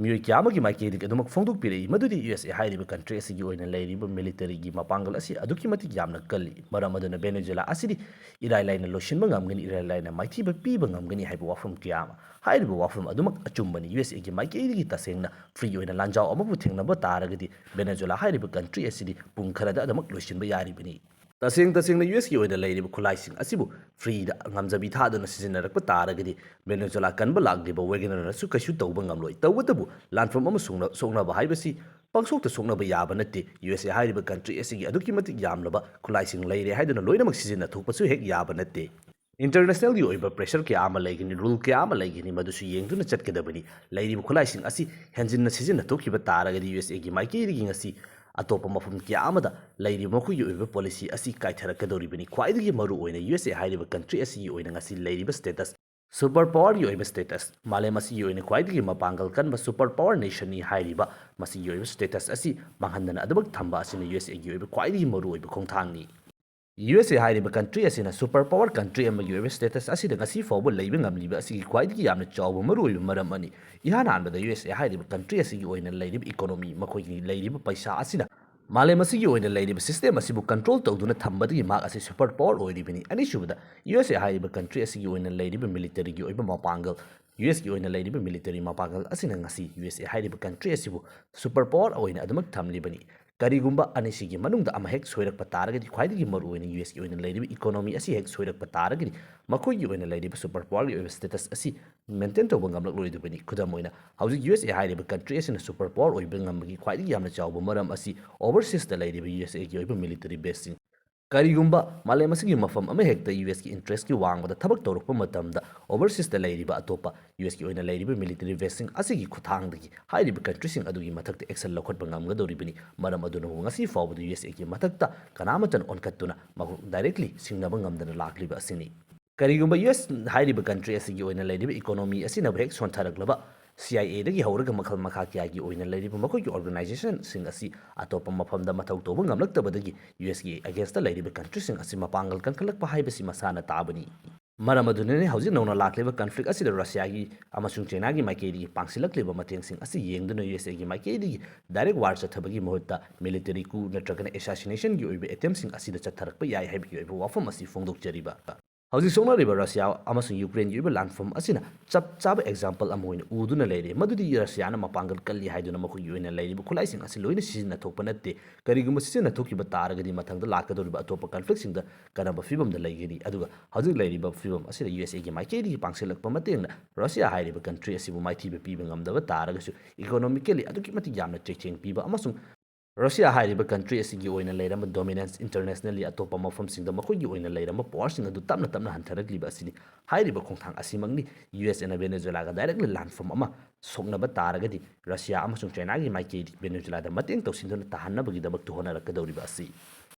ꯃꯤꯑꯣꯏ ꯀꯌꯥ ꯑꯃꯒꯤ ꯃꯥꯏꯀꯩꯗꯒꯤ ꯑꯗꯨꯃꯛ ꯐꯣꯡꯗꯣꯛꯄꯤꯔꯛꯏ ꯃꯗꯨꯗꯤ ꯌꯨ ꯑꯦꯁ ꯑꯦ ꯍꯥꯏꯔꯤꯕ ꯀꯟꯇ꯭ꯔꯤ ꯑꯁꯤꯒꯤ ꯑꯣꯏꯅ ꯂꯩꯔꯤꯕ ꯃꯤꯂꯤꯇꯔꯤꯒꯤ ꯃꯄꯥꯡꯒꯜ ꯑꯁꯤ ꯑꯗꯨꯛꯀꯤ ꯃꯇꯤꯛ ꯌꯥꯝꯅ ꯀꯜꯂꯤ꯫ ꯃꯔꯝ ꯑꯗꯨꯅ ꯚꯦꯅꯦꯖꯨꯂꯥ ꯑꯁꯤꯗꯤ ꯏꯔꯥꯏ ꯂꯥꯏꯅ ꯂꯣꯏꯁꯤꯟꯕ ꯉꯝꯒꯅꯤ, ꯏꯔꯥꯏ ꯂꯥꯏꯅ ꯃꯥꯏꯊꯤꯕ ꯄꯤꯕ ꯉꯝꯒꯅꯤ ꯍꯥꯏꯕ ꯋꯥꯐꯝ ꯀꯌꯥ ꯑꯃ꯫ ꯍꯥꯏꯔꯤꯕ ꯋꯥꯐꯝ ꯑꯗꯨꯃꯛ ꯑꯆꯨꯝꯕꯅꯤ꯫ ꯌꯨ ꯑꯦꯁ ꯑꯦꯒꯤ ꯃꯥꯏꯀꯩꯗꯒꯤ ꯇꯁꯦꯡꯅ ꯐ꯭ꯔꯤ ꯑꯣꯏꯅ ꯂꯥꯟꯖꯥꯎ ꯑꯃꯕꯨ ꯊꯦꯡꯅꯕ ꯇꯥꯔꯒꯗꯤ ꯚꯦꯅꯦꯖꯨꯂꯥ ꯍꯥꯏꯔꯤꯕ ꯀꯟꯇ꯭ꯔꯤ ꯑꯁꯤꯗꯤ ꯄꯨꯡ ꯈꯔꯗ ꯑꯗꯨꯃꯛ ꯂꯣꯏꯁꯤꯟꯕ ꯌꯥꯔꯤꯕꯅꯤ꯫ ꯇꯁꯦꯡ ꯇꯁꯦꯡꯅ ꯌꯨ ꯑꯦꯁꯀꯤ ꯑꯣꯏꯅ ꯂꯩꯔꯤꯕ ꯈꯨꯠꯂꯥꯏꯁꯤꯡ ꯑꯁꯤꯕꯨ ꯐ꯭ꯔꯤꯗ ꯉꯝꯖꯕꯤ ꯊꯥꯗꯨꯅ ꯁꯤꯖꯤꯟꯅꯔꯛꯄ ꯇꯥꯔꯒꯗꯤ ꯚꯦꯅꯦꯖꯨꯂꯥꯁꯨ ꯀꯟꯕ ꯂꯥꯛꯂꯤꯕ ꯋꯦꯒꯅꯔꯅꯁꯨ ꯀꯩꯁꯨ ꯇꯧꯕ ꯉꯝꯂꯣꯏ꯫ ꯇꯧꯕꯇꯕꯨ ꯂꯥꯟꯐꯝ ꯑꯃ ꯁꯣꯛꯅ-, ꯁꯣꯛꯅꯕ ꯍꯥꯏꯕꯁꯤ ꯄꯪꯁꯣꯛꯇ ꯁꯣꯛꯅꯕ ꯌꯥꯕ ꯅꯠꯇꯦ꯫ ꯌꯨ ꯑꯦꯁ ꯑꯦ ꯍꯥꯏꯔꯤꯕ ꯀꯟꯇ꯭ꯔꯤ ꯑꯁꯤꯒꯤ ꯑꯗꯨꯛꯀꯤ ꯃꯇꯤꯛ ꯌꯥꯝꯂꯕ ꯈꯨꯠꯂꯥꯏꯁꯤꯡ ꯂꯩꯔꯦ ꯍꯥꯏꯗꯨꯅ ꯂꯣꯏꯅꯃꯛ ꯁꯤꯖꯤꯟꯅꯊꯣꯛꯄꯁꯨ ꯍꯦꯛ ꯌꯥꯕ ꯅꯠꯇꯦ꯫ ꯏꯟꯇꯔꯅꯦꯁꯅꯦꯜꯒꯤ ꯑꯣꯏꯕ ꯄ꯭ꯔꯦꯁꯔ ꯀꯌꯥ ꯑꯃ ꯂꯩꯒꯅꯤ, ꯔꯨꯜ ꯀꯌꯥ ꯑꯃ ꯂꯩꯒꯅꯤ, ꯃꯗꯨꯁꯨ ꯌꯦꯡꯗꯨꯅ ꯆꯠꯀꯗꯕꯅꯤ꯫ ꯂꯩꯔꯤꯕ ꯈꯨꯠꯂꯥꯏꯁꯤꯡ ꯑꯁꯤ ꯍꯦꯟꯖꯤꯟꯅ ꯁꯤꯖꯤꯟꯅꯊꯣꯛꯈꯤꯕ ꯇꯥꯔꯒꯗꯤ ꯌꯨ ꯑꯦꯁ ꯑꯦꯒꯤ ꯃꯥꯏꯀꯩꯗꯒꯤ ꯉꯁꯤ ꯑꯇꯣꯞꯄ ꯃꯐꯝ ꯀꯌꯥ ꯑꯃꯗ ꯂꯩꯔꯤꯕ ꯃꯈꯣꯏꯒꯤ ꯑꯣꯏꯕ ꯄꯣꯂꯤꯁꯤ ꯑꯁꯤ ꯀꯥꯏꯊꯔꯛꯀꯗꯧꯔꯤꯕꯅꯤ꯫ ꯈ꯭ꯋꯥꯏꯗꯒꯤ ꯃꯔꯨ ꯑꯣꯏꯅ ꯌꯨ ꯑꯦꯁ ꯑꯦ ꯍꯥꯏꯔꯤꯕ ꯀꯟꯇ꯭ꯔꯤ ꯑꯁꯤꯒꯤ ꯑꯣꯏꯅ ꯉꯁꯤ ꯂꯩꯔꯤꯕ ꯁ꯭ꯇꯦꯇꯁ, ꯁꯨꯄꯔ ꯄꯥꯋꯔꯒꯤ ꯑꯣꯏꯕ ꯁ꯭ꯇꯦꯇꯁ, ꯃꯥꯂꯦꯝ ꯑꯁꯤꯒꯤ ꯑꯣꯏꯅ ꯈ꯭ꯋꯥꯏꯗꯒꯤ ꯃꯄꯥꯡꯒꯜ ꯀꯟꯕ ꯁꯨꯄꯔ ꯄꯥꯋꯔ ꯅꯦꯁꯟꯅꯤ ꯍꯥꯏꯔꯤꯕ ꯃꯁꯤꯒꯤ ꯑꯣꯏꯕ ꯁ꯭ꯇꯦꯇꯁ ꯑꯁꯤ ꯃꯥꯡꯍꯟꯗꯅ ꯑꯗꯨꯃꯛ ꯊꯝꯕ ꯑꯁꯤꯅ ꯌꯨ ꯑꯦꯁ ꯑꯦꯒꯤ ꯑꯣꯏꯕ ꯈ꯭ꯋꯥꯏꯗꯒꯤ ꯃꯔꯨ ꯑꯣꯏꯕ ꯈꯣꯡꯊꯥꯡꯅꯤ꯫ ꯌꯨ ꯑꯦꯁ ꯑꯦ ꯍꯥꯏꯔꯤꯕ ꯀꯟꯇ꯭ꯔꯤ ꯑꯁꯤꯅ ꯁꯨꯄꯔ ꯄꯥꯋꯔ ꯀꯟꯇ꯭ꯔꯤ ꯑꯃꯒꯤ ꯑꯣꯏꯕ ꯁ꯭ꯇꯦꯇꯁ ꯑꯁꯤꯗ ꯉꯁꯤ ꯐꯥꯎꯕ ꯂꯩꯕ ꯉꯝꯂꯤꯕ ꯑꯁꯤꯒꯤ ꯈ꯭ꯋꯥꯏꯗꯒꯤ ꯌꯥꯝꯅ ꯆꯥꯎꯕ ꯃꯔꯨꯑꯣꯏꯕ ꯃꯔꯝ ꯑꯅꯤ꯫ ꯏꯍꯥꯟ ꯍꯥꯟꯕꯗ ꯌꯨ ꯑꯦꯁ ꯑꯦ ꯍꯥꯏꯔꯤꯕ ꯀꯟꯇ꯭ꯔꯤ ꯑꯁꯤꯒꯤ ꯑꯣꯏꯅ ꯂꯩꯔꯤꯕ ꯏꯀꯣꯅꯣꯃꯤ, ꯃꯈꯣꯏꯒꯤ ꯂꯩꯔꯤꯕ ꯄꯩꯁꯥ ꯑꯁꯤꯅ ꯃꯥꯂꯦꯝ ꯑꯁꯤꯒꯤ ꯑꯣꯏꯅ ꯂꯩꯔꯤꯕ ꯁꯤꯁꯇꯦꯝ ꯑꯁꯤꯕꯨ ꯀꯟꯇ꯭ꯔꯣꯜ ꯇꯧꯗꯨꯅ ꯊꯝꯕꯗꯒꯤ ꯃꯍꯥꯛ ꯑꯁꯤ ꯁꯨꯄꯔ ꯄꯥꯋꯔ ꯑꯣꯏꯔꯤꯕꯅꯤ꯫ ꯑꯅꯤꯁꯨꯕꯗ, ꯌꯨ ꯑꯦꯁ ꯑꯦ ꯍꯥꯏꯔꯤꯕ ꯀꯟꯇ꯭ꯔꯤ ꯑꯁꯤꯒꯤ ꯑꯣꯏꯅ ꯂꯩꯔꯤꯕ ꯃꯤꯂꯤꯇꯔꯤꯒꯤ ꯑꯣꯏꯕ ꯃꯄꯥꯡꯒꯜ, ꯌꯨ ꯑꯦꯁꯀꯤ ꯑꯣꯏꯅ ꯂꯩꯔꯤꯕ ꯃꯤꯂꯤꯇꯔꯤ ꯃꯄꯥꯡꯒꯜ ꯑꯁꯤꯅ ꯉꯁꯤ ꯌꯨ ꯑꯦꯁ ꯑꯦ ꯍꯥꯏꯔꯤꯕ ꯀꯟꯇ꯭ꯔꯤ ꯑꯁꯤꯕꯨ ꯁꯨꯄꯔ ꯄꯥꯋꯔ ꯑꯣꯏꯅ ꯑꯗꯨꯃꯛ ꯊꯝꯂꯤꯕꯅꯤ꯫ ꯀꯔꯤꯒꯨꯝꯕ ꯑꯅꯤꯁꯤꯒꯤ ꯃꯅꯨꯡꯗ ꯑꯃ ꯍꯦꯛ ꯁꯣꯏꯔꯛꯄ ꯇꯥꯔꯒꯗꯤ, ꯈ꯭ꯋꯥꯏꯗꯒꯤ ꯃꯔꯨꯑꯣꯏꯅ ꯌꯨ ꯑꯦꯁꯀꯤ ꯑꯣꯏꯅ ꯂꯩꯔꯤꯕ ꯏꯀꯣꯅꯣꯃꯤ ꯑꯁꯤ ꯍꯦꯛ ꯁꯣꯏꯔꯛꯄ ꯇꯥꯔꯒꯗꯤ, ꯃꯈꯣꯏꯒꯤ ꯑꯣꯏꯅ ꯂꯩꯔꯤꯕ ꯁꯨꯄꯔ ꯄꯥꯋꯔꯒꯤ ꯑꯣꯏꯕ ꯁ꯭ꯇꯦꯇꯁ ꯑꯁꯤ ꯃꯦꯟꯇꯦꯟ ꯇꯧꯕ ꯉꯝꯂꯛꯂꯣꯏꯗꯕꯅꯤ꯫ ꯈꯨꯗꯝ ꯑꯣꯏꯅ, ꯍꯧꯖꯤꯛ ꯌꯨ ꯑꯦꯁ ꯑꯦ ꯍꯥꯏꯔꯤꯕ ꯀꯟꯇ꯭ꯔꯤ ꯑꯁꯤꯅ ꯁꯨꯄꯔ ꯄꯥꯋꯔ ꯑꯣꯏꯕ ꯉꯝꯕꯒꯤ ꯈ꯭ꯋꯥꯏꯗꯒꯤ ꯌꯥꯝꯅ ꯆꯥꯎꯕ ꯃꯔꯝ ꯑꯁꯤ ꯑꯣꯚꯔꯁꯤꯁꯇ ꯂꯩꯔꯤꯕ ꯌꯨ ꯑꯦꯁ ꯑꯦꯒꯤ ꯑꯣꯏꯕ ꯃꯤꯂꯤꯇꯔꯤ ꯕꯦꯁꯁꯤꯡ ꯀꯔꯤꯒꯨꯝꯕ ꯃꯥꯂꯦꯝ ꯑꯁꯤꯒꯤ ꯃꯐꯝ ꯑꯃꯍꯦꯛꯇ ꯌꯨ ꯑꯦꯁꯀꯤ ꯏꯟꯇꯔꯦꯁꯀꯤ ꯋꯥꯡꯃꯗ ꯊꯕꯛ ꯇꯧꯔꯛꯄ ꯃꯇꯝꯗ, ꯑꯣꯚꯔꯁꯤꯁꯇ ꯂꯩꯔꯤꯕ ꯑꯇꯣꯞꯄ ꯌꯨ ꯑꯦꯁꯀꯤ ꯑꯣꯏꯅ ꯂꯩꯔꯤꯕ ꯃꯤꯂꯤꯇꯔꯤ ꯕꯦꯁꯁꯤꯡ ꯑꯁꯤꯒꯤ ꯈꯨꯠꯊꯥꯡꯗꯒꯤ ꯍꯥꯏꯔꯤꯕ ꯀꯟꯇ꯭ꯔꯤꯁꯤꯡ ꯑꯗꯨꯒꯤ ꯃꯊꯛꯇ ꯑꯦꯛꯁꯟ ꯂꯧꯈꯠꯄ ꯉꯝꯒꯗꯧꯔꯤꯕꯅꯤ꯫ ꯃꯔꯝ ꯑꯗꯨꯅ ꯉꯁꯤ ꯐꯥꯎꯕꯗ ꯌꯨ ꯑꯦꯁ ꯑꯦꯒꯤ ꯃꯊꯛꯇ ꯀꯅꯥꯃꯠꯇꯅ ꯑꯣꯟꯈꯠꯇꯨꯅ ꯃꯈꯣꯏ ꯗꯥꯏꯔꯦꯛꯂꯤ ꯁꯤꯡꯅꯕ ꯉꯝꯗꯅ ꯂꯥꯛꯂꯤꯕ ꯑꯁꯤꯅꯤ꯫ ꯀꯔꯤꯒꯨꯝꯕ ꯌꯨ ꯑꯦꯁ ꯍꯥꯏꯔꯤꯕ ꯀꯟꯇ꯭ꯔꯤ ꯑꯁꯤꯒꯤ ꯑꯣꯏꯅ ꯂꯩꯔꯤꯕ ꯏꯀꯣꯅꯣꯃꯤ ꯑꯁꯤꯅꯕꯨ ꯍꯦꯛ ꯁꯣꯟꯊꯔꯛꯂꯕ, ꯁꯤ ꯑꯥꯏ ꯑꯦꯗꯒꯤ ꯍꯧꯔꯒ ꯃꯈꯜ ꯃꯈꯥ ꯀꯌꯥꯒꯤ ꯑꯣꯏꯅ ꯂꯩꯔꯤꯕ ꯃꯈꯣꯏꯒꯤ ꯑꯣꯔꯒꯅꯥꯏꯖꯦꯁꯟꯁꯤꯡ ꯑꯁꯤ ꯑꯇꯣꯞꯄ ꯃꯐꯝꯗ ꯃꯊꯧ ꯇꯧꯕ ꯉꯝꯂꯛꯇꯕꯗꯒꯤ ꯌꯨ ꯑꯦꯁꯀꯤ ꯑꯦꯒꯦꯟꯁꯇ ꯂꯩꯔꯤꯕ ꯀꯟꯇ꯭ꯔꯤꯁꯤꯡ ꯑꯁꯤ ꯃꯄꯥꯡꯒꯜ ꯀꯟꯈꯠꯂꯛꯄ ꯍꯥꯏꯕꯁꯤ ꯃꯁꯥꯅ ꯇꯥꯕꯅꯤ꯫ ꯃꯔꯝ ꯑꯗꯨꯅꯅꯤ ꯍꯧꯖꯤꯛ ꯅꯧꯅ ꯂꯥꯛꯂꯤꯕ ꯀꯟꯐ꯭ꯂꯤꯛ ꯑꯁꯤꯗ ꯔꯁꯤꯌꯥꯒꯤ ꯑꯃꯁꯨꯡ ꯆꯩꯅꯥꯒꯤ ꯃꯥꯏꯀꯩꯗꯒꯤ ꯄꯥꯡꯁꯤꯜꯂꯛꯂꯤꯕ ꯃꯇꯦꯡꯁꯤꯡ ꯑꯁꯤ ꯌꯦꯡꯗꯨꯅ ꯌꯨ ꯑꯦꯁ ꯑꯦꯒꯤ ꯃꯥꯏꯀꯩꯗꯒꯤ ꯗꯥꯏꯔꯦꯛ ꯋꯥꯔ ꯆꯠꯊꯕꯒꯤ ꯃꯍꯨꯠꯇ ꯃꯤꯂꯤꯇꯔꯤ ꯀꯨ ꯅꯠꯇ꯭ꯔꯒꯅ ꯑꯦꯁꯥꯁꯤꯅꯦꯁꯟꯒꯤ ꯑꯣꯏꯕ ꯑꯦꯇꯦꯝꯁꯤꯡ ꯑꯁꯤꯗ ꯆꯠꯊꯔꯛꯄ ꯌꯥꯏ ꯍꯥꯏꯕꯒꯤ ꯑꯣꯏꯕ ꯋꯥꯐꯝ ꯑꯁꯤ ꯐꯣꯡꯗꯣꯛꯆꯔꯤꯕ꯫ ꯍꯧꯖꯤꯛ ꯁꯣꯛꯅꯔꯤꯕ ꯔꯁꯤꯌꯥ ꯑꯃꯁꯨꯡ ꯌꯨꯀ꯭ꯔꯦꯟꯒꯤ ꯑꯣꯏꯕ ꯂꯥꯟꯐꯝ ꯑꯁꯤꯅ ꯆꯞ ꯆꯥꯕ ꯑꯦꯛꯖꯥꯝꯄꯜ ꯑꯃ ꯑꯣꯏꯅ ꯎꯗꯨꯅ ꯂꯩꯔꯦ, ꯃꯗꯨꯗꯤ ꯔꯁꯤꯌꯥꯅ ꯃꯄꯥꯡꯒꯜ ꯀꯜꯂꯤ ꯍꯥꯏꯗꯨꯅ ꯃꯈꯣꯏꯒꯤ ꯑꯣꯏꯅ ꯂꯩꯔꯤꯕ ꯈꯨꯠꯂꯥꯏꯁꯤꯡ ꯑꯁꯤ ꯂꯣꯏꯅ ꯁꯤꯖꯤꯟꯅꯊꯣꯛꯄ ꯅꯠꯇꯦ꯫ ꯀꯔꯤꯒꯨꯝꯕ ꯁꯤꯖꯤꯟꯅꯊꯣꯛꯈꯤꯕ ꯇꯥꯔꯒꯗꯤ ꯃꯊꯪꯗ ꯂꯥꯛꯀꯗꯧꯔꯤꯕ ꯑꯇꯣꯞꯄ ꯀꯟꯐ꯭ꯂꯤꯛꯁꯤꯡꯗ ꯀꯔꯝꯕ ꯐꯤꯕꯝꯗ ꯂꯩꯒꯅꯤ? ꯑꯗꯨꯒ ꯍꯧꯖꯤꯛ ꯂꯩꯔꯤꯕ ꯐꯤꯕꯝ ꯑꯁꯤꯗ ꯌꯨ ꯑꯦꯁ ꯑꯦꯒꯤ ꯃꯥꯏꯀꯩꯗꯒꯤ ꯄꯥꯡꯁꯤꯜꯂꯛꯄ ꯃꯇꯦꯡꯅ ꯔꯁꯤꯌꯥ ꯍꯥꯏꯔꯤꯕ ꯀꯟꯇ꯭ꯔꯤ ꯑꯁꯤꯕꯨ ꯃꯥꯏꯊꯤꯕ ꯄꯤꯕ ꯉꯝꯗꯕ ꯇꯥꯔꯒꯁꯨ, ꯏꯀꯣꯅꯣꯃꯤꯀꯦꯜꯂꯤ ꯑꯗꯨꯛꯀꯤ ꯃꯇꯤꯛ ꯌꯥꯝꯅ ꯆꯩꯊꯦꯡ ꯄꯤꯕ ꯑꯃꯁꯨꯡ ꯔꯁꯤꯌꯥ ꯍꯥꯏꯔꯤꯕ ꯀꯟꯇ꯭ꯔꯤ ꯑꯁꯤꯒꯤ ꯑꯣꯏꯅ ꯂꯩꯔꯝꯕ ꯗꯣꯃꯤꯅꯦꯟꯁ ꯏꯟꯇꯔꯅꯦꯁꯅꯦꯜꯂꯤ ꯑꯇꯣꯞꯄ ꯃꯐꯝꯁꯤꯡꯗ ꯃꯈꯣꯏꯒꯤ ꯑꯣꯏꯅ ꯂꯩꯔꯝꯕ ꯄꯥꯋꯔꯁꯤꯡ ꯑꯗꯨ ꯇꯞꯅ ꯇꯞꯅ ꯍꯟꯊꯔꯛꯂꯤꯕ ꯑꯁꯤꯅꯤ꯫ ꯍꯥꯏꯔꯤꯕ ꯈꯣꯡꯊꯥꯡ ꯑꯁꯤꯃꯛꯅꯤ ꯌꯨ ꯑꯦꯁ ꯑꯦꯅ ꯚꯦꯅꯦꯖꯨꯋꯦꯂꯥꯒ ꯗꯥꯏꯔꯦꯛꯂꯤ ꯂꯥꯟꯐꯝ ꯑꯃ ꯁꯣꯛꯅꯕ ꯇꯥꯔꯒꯗꯤ ꯔꯁꯤꯌꯥ ꯑꯃꯁꯨꯡ ꯆꯩꯅꯥꯒꯤ ꯃꯥꯏꯀꯩꯗꯤ ꯚꯦꯅꯦꯖꯨꯋꯦꯂꯥꯗ ꯃꯇꯦꯡ ꯇꯧꯁꯤꯟꯗꯨꯅ ꯇꯥꯍꯟꯅꯕꯒꯤꯗꯃꯛꯇ ꯍꯣꯠꯅꯔꯛꯀꯗꯧꯔꯤꯕ ꯑꯁꯤ꯫